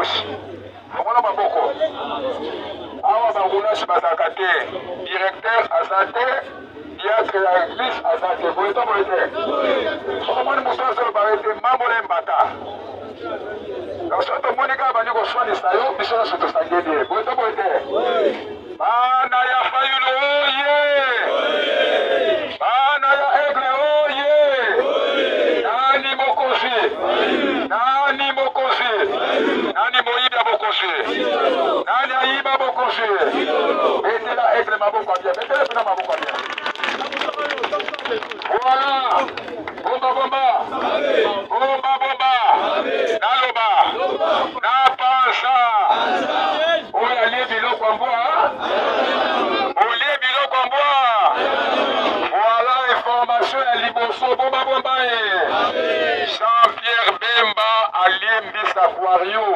gauche. Fongola maboko. Awa ba roulage bazalaka te. Directeur aza te. Diacre ya église aza te. Boye to boye te. Soki omoni moto azoloba ete mambola embata. Donc soki tomoni kaka bandi koswanisa yo, biso nyonso tosangeli ye. Boye to boye te. Bana ya Fayulu oye! Bana ya Aigle oye! Nani mokonzi? Nani mokonzi? Nani moyibi ya bokonzi? Nani ayiba bokonzi? Betela Aigle maboko ya bien. Betela pena maboko ya bien. Voilà. Bomba bomba. Bomba bomba. Naloba. Napanza. Oyo alie biloko ya mbwa. Olie biloko ya mbwa. Voilà information ya liboso. Bomba bomba ye. Jean-Pierre Bemba alie mbisa aquario.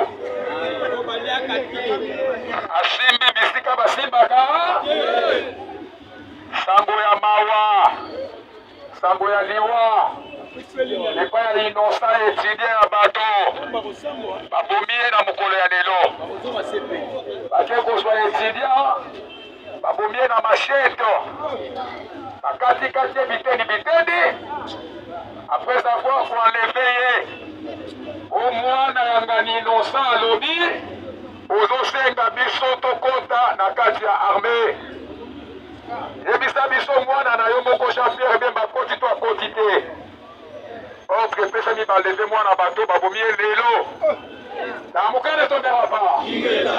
Asimbi bisika basimbaka. Sango ya mawa. Sango ya liwa epai ya innocent étudiant ya bato babomi ye na mokolo ya lelo. Bake kozwa étudiant babomi ye na machete, bakatikati ye biteni biteni après avoir koenleve ye. O mwana ya ngani innocent alobi ozosenga biso tokota na kati ya armée. Yebisa biso mwana na yo moko Jean Pierre Bemba akoti to akoti te. Ordre epesami baleve mwana bato babomi ye lelo. Lamuka ne tombera pas.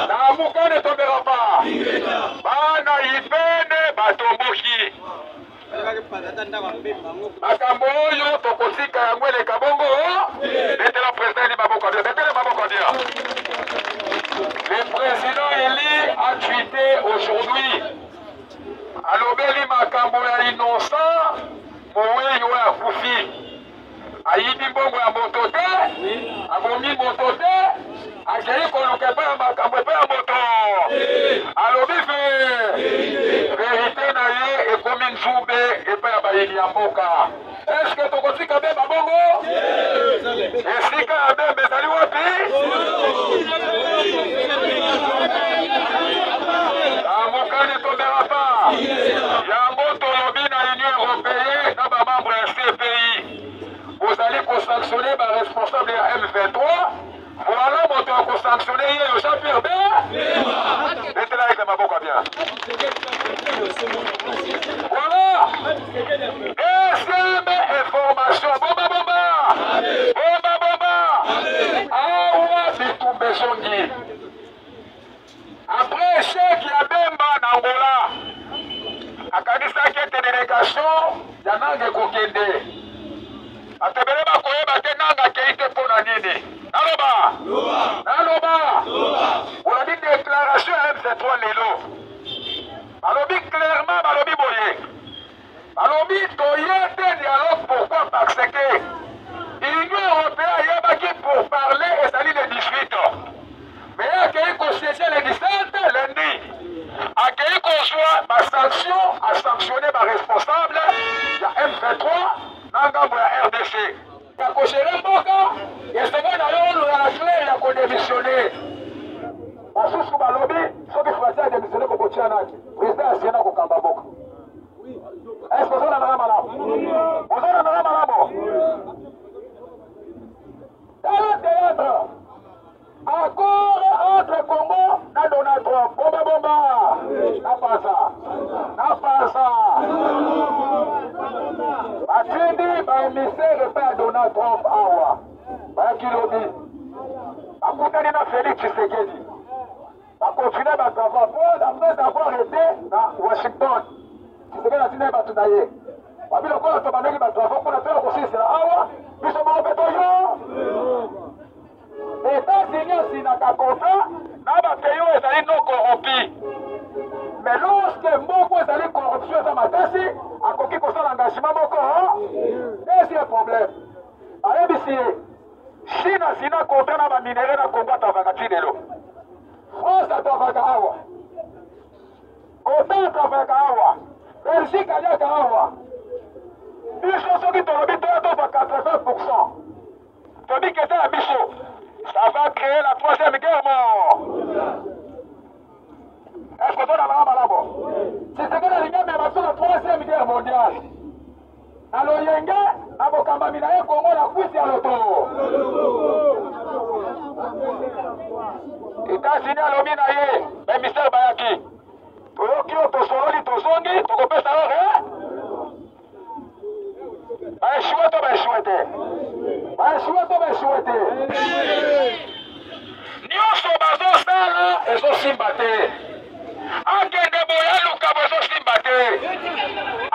Lamuka ne tombera pas. Bana ipene batomboki. Makambo oyo tokotika yango eleka bongo. Betela président Eli maboko bien. Betela maboko bien. Le président Eli a tweeté aujourd'hui. Alobeli makambo ya innocent mowei oyo akufi. Ayibi mbongo ya moto te, abomi moto te, akei koluka epai ya makambo epai ya moto. Alobi ve verite na ye ekomi nzube epai ya bayini ya mboka. Eske tokotika Bemba bongo? Esika ya Bemba ezali wapi? Lamuka ne tombera pas. Yango tolobi na Union européenne na ba membre ya CPI. Bozali ko sanctionner ba responsable ya M23. Voilà moto ya ko sanctionner ye yo Jean-Pierre Bemba. Betela ye maboko ya bien. Voilà. Deuxième information. Bomba bomba. Bomba bomba. Awa bitumba ezongi. Après échec ya Bemba na Angola, akanisaki ete delegation ya Nanga ekokende. Bato ebele bakoyeba te Nanga akei te mpo na nini. Naloba, naloba, olandi declaration ya M23 lelo, balobi clairement, balobi boye, balobi toye te dialogue. Pourquoi? Parce que Union européenne ayebaki pour parler ezali le 18, mais akei kosiege le 17 lundi, akei kozwa basanction, asanctionne baresponsable ya M23 na ngambo ya RDC. Ya kogere mboka esenge na yo olola claire ya kodemissione. Basusu balobi soki Fatshi ademissione kokotia nani président ya Sénat kokamba mboka. Est-ce que ozolandaka malamu? Ozolandaka malamu? Tala théâtre. Accord entre Congo na Donald Trump. Bomba bomba. Na panza. Na panza. Batindi ba émissaire epai ya Donald Trump awa. Bayaki lobi. Bakutani na Félix Tshisekedi. Bakontinue ba travaux po après avoir été na Washington. Tshisekedi atindaki bato na ye. Babi lokola tobandaki ba travaux kuna toya kosilisela awa biso moko mpe toyo. Etats-Unis asinaka contrat na ba pays oyo ezali non corrompu. Mais lorsque moko ezali corruption eza makasi, akoki kosala engagement moko. Deuxième problème, ayebisi ye Chine asina contrat na ba minerais na Congo, atavaka ti lelo. France atavaka awa, OTAN atavaka awa, Belgique aliaka awa. Biso soki tolobi toya tozwa 80%, tobiki eza ya biso, ça va créer la troisième guerre. loyenge na bokambami na ye Kongo na kwiti ya loto. Etats-Unis alobi na ye baemissaire bayaki, toyoki yo, tosololi, tozongi, tokopesa yo re baeshuwe to baeshuwe te, baeshuwe to baeshuwe te, nyonso bazosala ezosimba te. Akende boye aluka boye ezosimba te.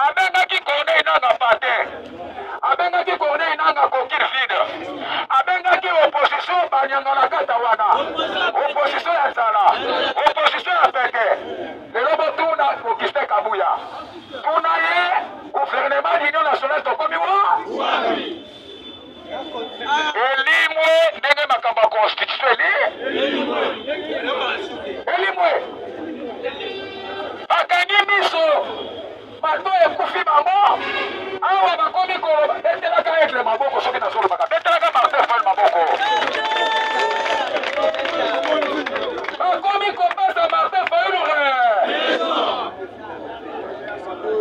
Abengaki Corneille Nanga pantin, abengaki Corneille Nanga coquille vide, abengaki opposition banyangalakata wana, opposition ya nzala, opposition ya pete. Lelo botuna Augustin Kabuya, tuna ye gouvernement d'union nationale tokomi wa elimwe ndenge makambo ya constitution eli elimwe, bakangi miso, bato ekufi bango awa bakomi koloba. Betelaka aigle maboko soki nazolobaka, betelaka Martin Fayulu maboko. Bakomi kopesa Martin Fayulu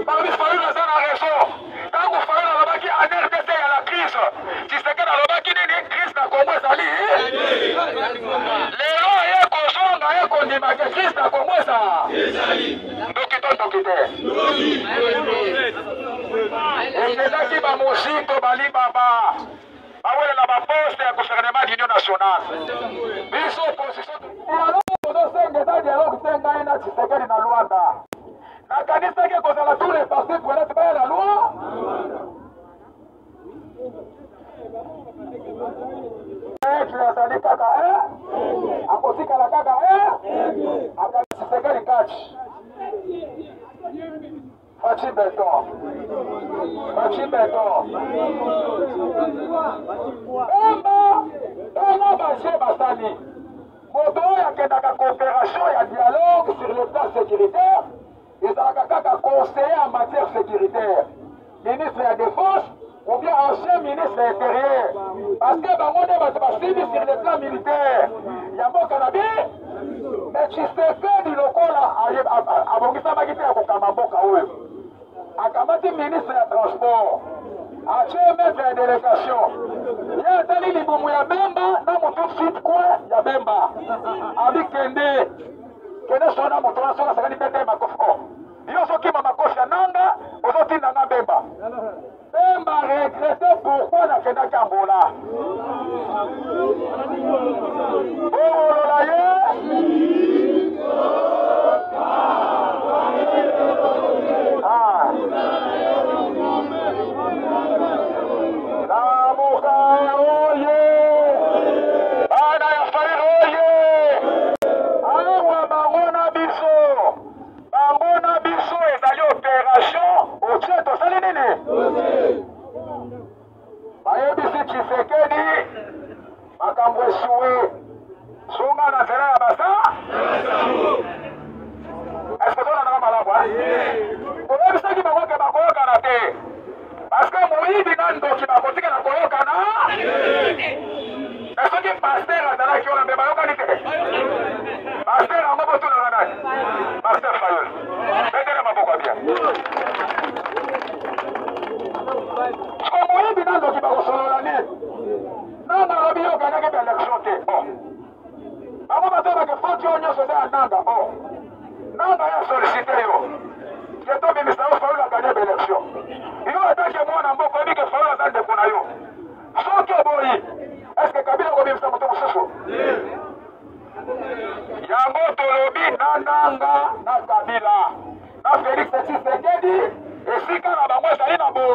Balobi Fayulu aza na raison. Ntango Fayulu alobaki en RDC ya la crise, Tshisekedi alobaki nini? Crise na Congo ezali. Lelo aye kozonga, aye kondima ke crise na Congo eza. Ndoki to ndoki te? Ekendaki ba Mozito balibaba bawelela ba poste ya gouvernement d'union nationale. Biso opposition dialogue tozosenga eza dialogue te, ngai na Tshisekedi na Luanda. Nakanisaki ekozala tous les partis prenantes baya na loi. Aigle azali kaka eh? Akotikala kaka eh? Akali Tshisekedi catch. Fatshi Beton. Fatshi Beton. Bemba tala baje basali. Moto oyo akendaka coopération ya dialogue sur le plan sécuritaire ezalaka kaka conseiller en matière sécuritaire, ministre ya défense ou bien ancien ministre intérieur, parce que bango nde bato basimbi sur le plan militaire ya mboka na bi. Mais Tshisekedi lokola abongisamaki te ya kokamba mboka oyo, akamati ministre ya transport, atie maître ya délégation, ye atali libumu ya Bemba na motu fit coin ya Bemba, abi kende kende sona moto wana, soki asakani bete makofi o yo ozokima makofi ya Nanga, ozotinda nga Bemba. Bemba regrette pourquoi nakendaki Angola. Bowolola ye. Ah. Lamuka oye! Bana ya Fayulu oye! Awa bango na biso. Bango na biso ezali operation otie tosali nini? Bayebisi Tshisekedi makambo esue, zonga na nzela ya basa. Est-ce que tolandaka malamu? Toyebisaki bango ke bakoyokana te, parce que moyibi na ndoki bakotikala koyokana. Mais soki pasteur azalaki wana mpe bayokani te. Pasteur yango botunaka nani? Pasteur Fayulu. Betele maboko ya bien. Siko moyibi na ndoki bakosolola nini? Nanga alobi yo okangaki ba election te. Oh. Bango bazobake foti oyo nyonso eza ya Nanga. Oh. Nanga ya sollicite yo. Ke tobimisa yo Fayulu aganye ba election. Yo atake mwana mboka oyebi ke Fayulu aza ndeko na yo. Soki oboyi, est-ce que Kabila akobimisa moto mosusu? Yango tolobi na Nanga na Kabila na Felix Tshisekedi, esika na bango ezali na bo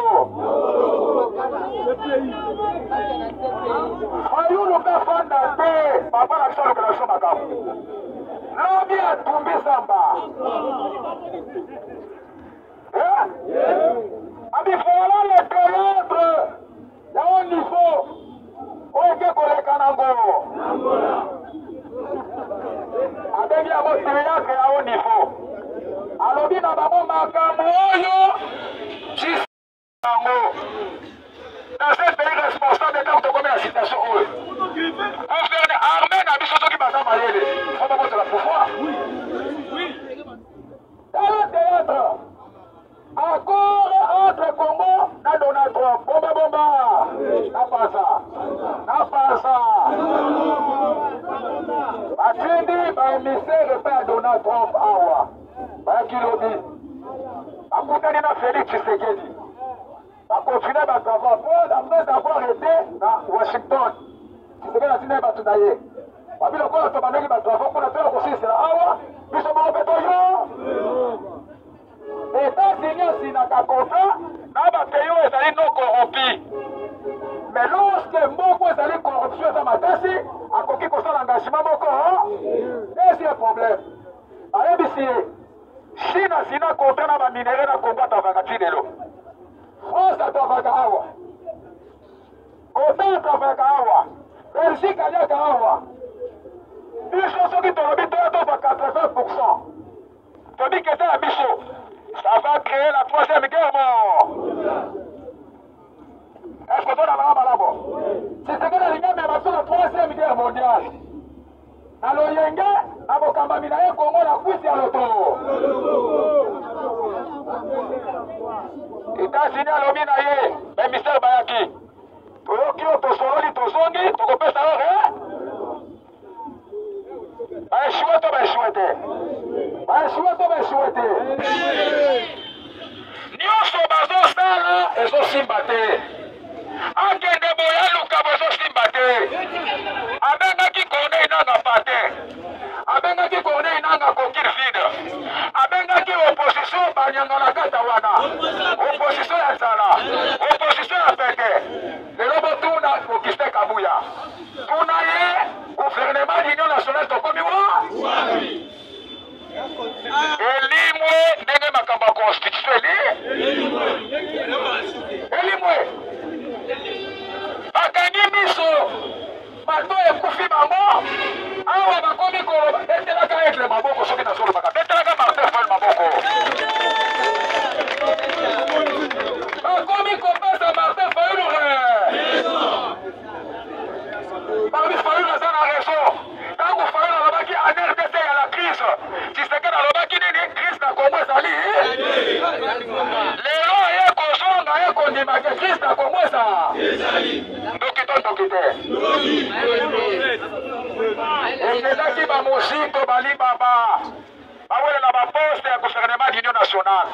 Fayulu mpe afanda te, papa na biso alukela biso makambo. Lobi atumbi zamba. Eh? Abi voilà le théâtre ya haut niveau oyo eke koleka na ngolo. Abengi yango théâtre ya haut niveau. Alobi na bango makambo oyo yango dans un pays responsable. Ntango tokomi na situation oyo, gouverne armée na biso soki baza mayele, fo babotola pouvoir. Tala théâtre, accord entre Congo na Donald Trump. Bomba bomba na panza na panza batindi baémissaire epai ya Donald Trump awa bayaki lobi bakutani na Félix Tshisekedi bacontinue batravaux po après avoir été na Washington. Tshisekedi atindaki bato na ye babi lokola tobandaki batravaux kuna toya kosilisela awa biso moko mpe toyo. États-Unis asinaka contrat na bapays oyo ezali non corrompu, mais lorsque moko ezali corruption eza makasi, akoki kosala engagement moko. Deuxième problème, ayebisi ye Chine asina contrat na baminerais na Congo, atavaka ti lelo. France atavaka awa, OTAN atavaka awa, Belgique aliaka awa. Biso soki tolobi toya tozwa 80 %, tobiki eza ya biso, ça va créer la troisième guerre mondiale. Est-ce que tona banga malamu? Tshisekedi alingi amema biso na troisième guerre mondiale na loyenge na bokambami na ye. Kongo na kwisi ya loto. États-Unis alobi na ye, baémissaire bayaki, toyoki oyo tosololi, tozongi, tokopesa yo re. Baéchoué to baéchoué te? Baéchoué to baéchoué te? Nyonso bazosala ezosimba te. Akende boye, aluka bo, ezosimba te. Abengaki Corneille Nanga pantin, abengaki Corneille Nanga coquille vide, abengaki opposition banyanga na kata wana, opposition ya nzala, opposition ya pete. Lelo botuna Augustin Kabuya, tuna ye, gouvernement d'union nationale tokomi wa elimwe ndenge makambo ya constitution eli elimwe. Bakangi miso, bato ekufi bango awa, bakomi koloba. Betelaka aigle maboko soki nazolobaka, betelaka Martin Fayulu maboko. Bakomi kopesa Martin Fayulu, balobi Fayulu aza na raison. Ntango Fayulu alobaki en RDC ya la crise, Tshisekedi alobaki nini? Crise na Kongo ezali. Lelo aye kozonga, aye kondima ke crise na Kongo eza. Ndoki to ndoki te? Ekendaki bamozito balibaba bawelela baposte ya gouvernement d'union nationale.